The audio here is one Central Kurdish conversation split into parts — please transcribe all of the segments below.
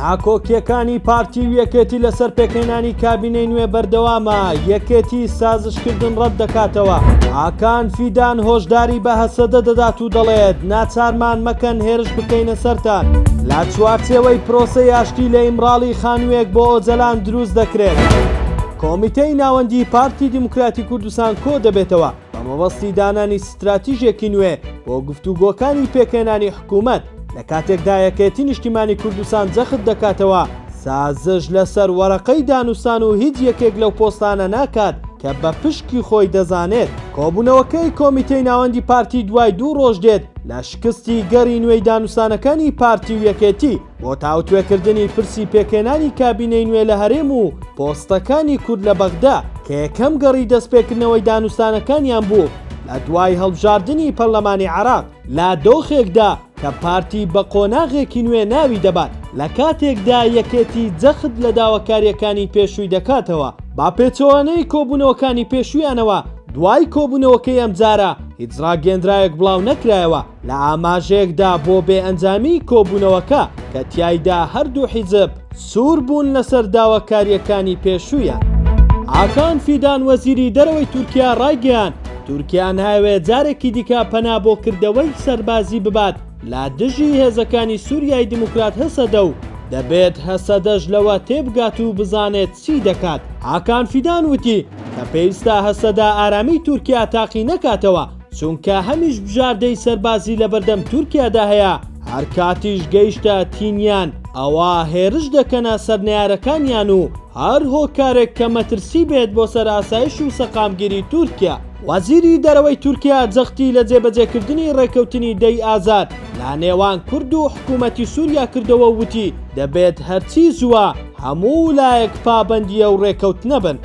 ناکۆکییەکانی پارتی و یەکێتی لەسەر پێکهێنانی کابینەی نوێ بەردەوامە، یەکێتی سازشکردن ڕەتدەکاتەوە. هاکان فیدان هۆشداری بە هەسەدە دەدات و دەڵێت، ناچارمان مەکەن هێرش بکەینە سەرتان. لە چوارچێوەی پرۆسەی ئاشتی لە ئیمراڵی خانووێک بۆ ئۆجەلان دروست دەکرێت. کۆمیتەی ناوەندی پارتی دیموکراتی کوردستان کۆدەبێتەوە بە مەبەستی دانانی ستراتیژێکی نوێ بۆ گفتوگۆکانی پێکهێنانی حکوومەت، لە کاتێکدا یەکێتی نیشتیمانی کوردستان جەخت دەکاتەوە سازش لەسەر وەرەقەی دانوستان و هیچ یەکێک لەو پۆستانە ناکات کە بە پشکی خۆی دەزانێت. کۆبوونەوەکەی کۆمیتەی ناوەندی پارتی دوای دوو ڕۆژ دێت لە شکستی گەڕی نوێی دانوستانەکانی پارتی و یەکێتی بۆ تاوتوێکردنی پرسی پێکهێنانی کابینەی نوێ لە هەرێم و پۆستەکانی کورد لە بەغدا کە یەکەم گەڕی دەستپێکردنەوەی دانوستانەکانیان بوو لە دوای هەڵبژاردنی پەرلەمانی عێراق لە دۆخێکدا کە پارتی بە قۆناغێکی نوێ ناوی دەبات، لە کاتێکدا یەکێتی جەخت لە داواکارییەکانی پێشووی دەکاتەوە. بە پێچەوانەی کۆبوونەوەکانی پێشوویانەوە، دوای کۆبوونەوەکەی ئەمجارە هیچ ڕاگەیەندراوێک بڵاو نەکرایەوە لە ئاماژەیەکدا بۆ بێ ئەنجامیی کۆبوونەوەکە کە تیایدا هەردوو حیزب سوور بوون لەسەر داواکارییەکانی پێشوویان. هاکان فیدان وەزیری دەرەوەی تورکیا ڕایگەیاند، تورکیا نایەوێت جارێکی دیکە پەنا بۆ کردەوەی سەربازی ببات لە دژی هێزەکانی سوریای دیموکرات هەسەدە و دەبێت هەسەدەش لەوە تێبگات و بزانێت چی دەکات. هاکان فیدان وتی کە پێویستە هەسەدە ئارامیی تورکیا تاقی نەکاتەوە، چونکە هەمیش بژاردەی سەربازی لەبەردەم تورکیادا هەیە، هەرکاتیش گەیشتە تینیان ئەوا هێرش دەکەنە سەر نەیارەکانیان و هەر هۆکارێک کە مەترسی بێت بۆ سەر ئاسایش و سەقامگیری تورکیا. وەزیری دەرەوەی تورکیا جەختی لە جێبەجێکردنی ڕێککەوتنی دە ی ئازار لە نێوان کورد و حکوومەتی سووریا کردەوە و وتی، دەبێت هەرچی زووە هەموو لایەک پابەندی ئەو ڕێککەوتنە بن.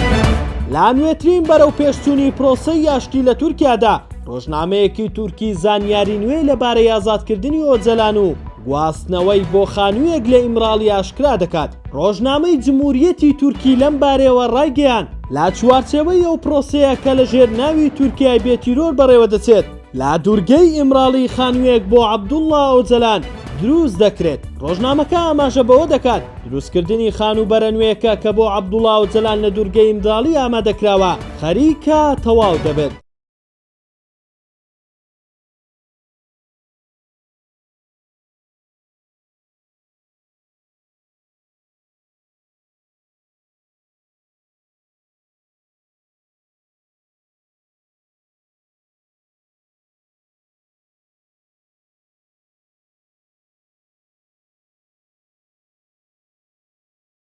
لە نوێترین بەرەوپێشچوونی پرۆسەی ئاشتی لە تورکیادا، ڕۆژنامەیەکی تورکی زانیاری نوێ لەبارەی ئازادکردنی ئۆجەلان و گواستنەوەی بۆ خانوویەک لە ئیمراڵی ئاشکرا دەکات. ڕۆژنامەی جمهوریەتی تورکی لەم بارەیەوە ڕایگەیاند، لە چوارچێوەی ئەو پرۆسەیە کە لە ژێر ناوی تورکیای بێ تیرۆر بەڕێوەدەچێت، لە دوورگەی ئیمراڵی خانوویەک بۆ عەبدوڵڵا ئۆجەلان دروست دەکرێت. ڕۆژنامەکە ئاماژە بەوە دەکات، دروستکردنی خانووبەرە نوێیەکە کە بۆ عەبدوڵڵا ئۆجەلان لە دوورگەی ئیمراڵی ئامادەکراوە، خەریکە تەواو دەبێت.